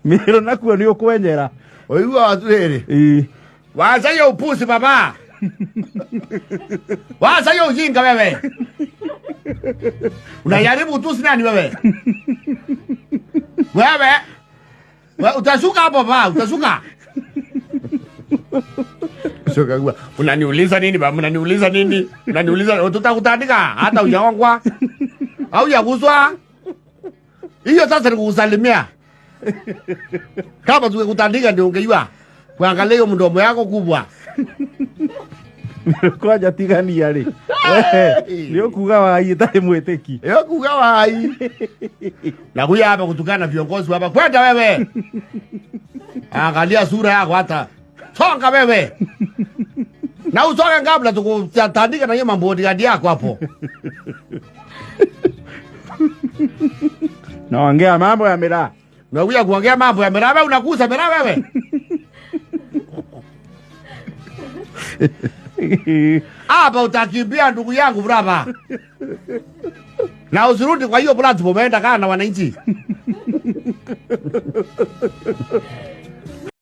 Mĩrũ nakuo nĩ ũkwenyera. Ũigua atĩrĩrĩ. Ĩĩ. Wacha hiyo upuzi baba. Wacha hiyo ujinga wewe. Unajaribu utusi nani wewe? Wewe. Wewe utashuka hapo baba, utashuka. Shuka kwa. Unaniuliza nini baba? Unaniuliza nini? Unaniuliza tutakutandika hata hujaongwa. Au hujaguswa. Hiyo sasa ni kukusalimia. Kama tungekutandika ndio ungejua. Kuangalia hiyo mdomo yako kubwa. Kwanja tigania rĩ. Nĩ ũkuga wai ĩtarĩ mwĩtĩki. Yo kuga wai. Na kuja hapa kutukana viongozi hapa. Kwenda wewe. Angalia sura yako hata. Songa wewe. Na usonge kabla tukutandika na hiyo mambo yako hapo. Naongea mambo ya miraa. Unakuja kuongea mambo ya miraa wewe, unakuza miraa wewe. Hapa utakimbia ndugu yangu brava. Na usirudi kwa hiyo platform, enda kaa na wananchi.